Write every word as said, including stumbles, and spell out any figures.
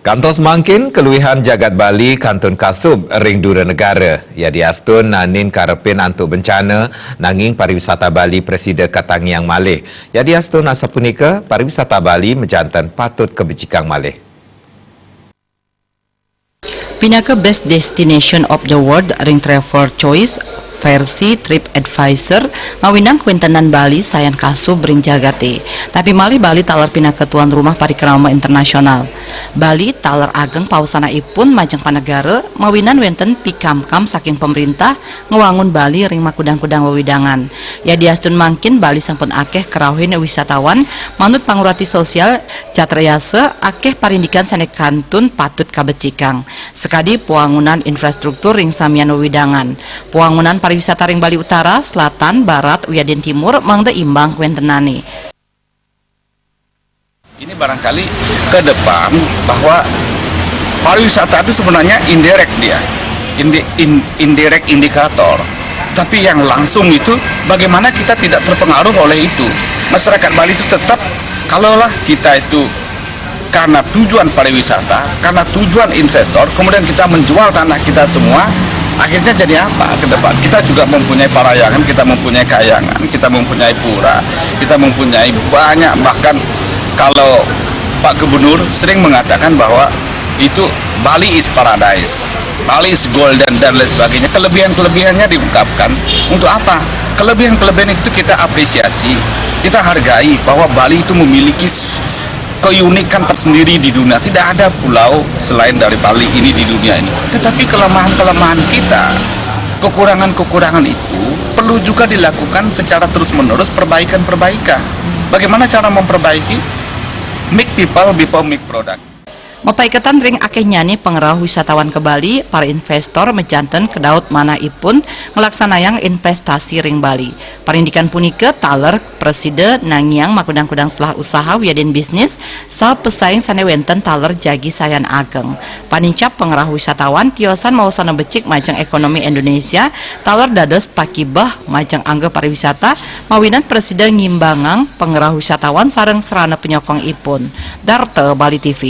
Kantos mangkin keluihan jagat Bali kantun kasub ring dura negara. Yadiastun nanin karepin antuk bencana, nanging pariwisata Bali prasida katangiang malih. Yadiastun asapunika, pariwisata Bali majanten patut kabecikang malih. Pinaka Best Destination of the World ring Travel Choice versi TripAdvisor, ngawinang kawéntenan Bali sayan kasub ring jagate. Napi malih Bali taler pinaka tuan rumah parikrama internasional. Bali taler ageng pausanaipun majeng panegara, mawinan wénten pikamkam saking pamréntah ngwangun Bali ring makudang-kudang wewidangan. Yadiastun mangkin Bali sampun akéh karauhin wisatawan manut pangurati sosial, catur yasa, akéh parindikan sané kantun patut kabecikang. Sakadi pawangunan infrastruktur ring samian wewidangan. Pawangunan pariwisata ring Bali Utara, Selatan, Barat, wiadin Timur mangda imbang kawéntenané. Ini barangkali ke depan bahwa pariwisata itu sebenarnya indirect dia, indi, in, indirect indikator. Tapi yang langsung itu bagaimana kita tidak terpengaruh oleh itu. Masyarakat Bali itu tetap, kalaulah kita itu karena tujuan pariwisata, karena tujuan investor, kemudian kita menjual tanah kita semua, akhirnya jadi apa ke depan? Kita juga mempunyai Parahyangan, kita mempunyai Kahyangan, kita mempunyai pura, kita mempunyai banyak, bahkan kalau Pak Gubernur sering mengatakan bahwa itu Bali is paradise, Bali is golden dan lain sebagainya. Kelebihan-kelebihannya diungkapkan. Untuk apa? Kelebihan-kelebihan itu kita apresiasi, kita hargai bahwa Bali itu memiliki keunikan tersendiri di dunia. Tidak ada pulau selain dari Bali ini di dunia ini. Tetapi kelemahan-kelemahan kita, kekurangan-kekurangan itu perlu juga dilakukan secara terus-menerus, perbaikan-perbaikan. Bagaimana cara memperbaiki? Make people before make product. Mapaiketan ring akéhnyané pangrauh wisatawan ka Bali, para investor majanten kedaut manahipun nglaksanayang investasi ring Bali. Parindikan punika taler prasida nangiang makudang-kudang selah usaha wiadin bisnis, saha pesaing sané wénten taler jagi sayan ageng. Panincap pangrauh wisatawan tiosan maosana becik majeng ékonomi Indonesia, taler dados pakibeh majeng angga pariwisata, mawinan prasida ngimbangang pangrauh wisatawan sareng sarana panyokongipun. Darta, Bali T V.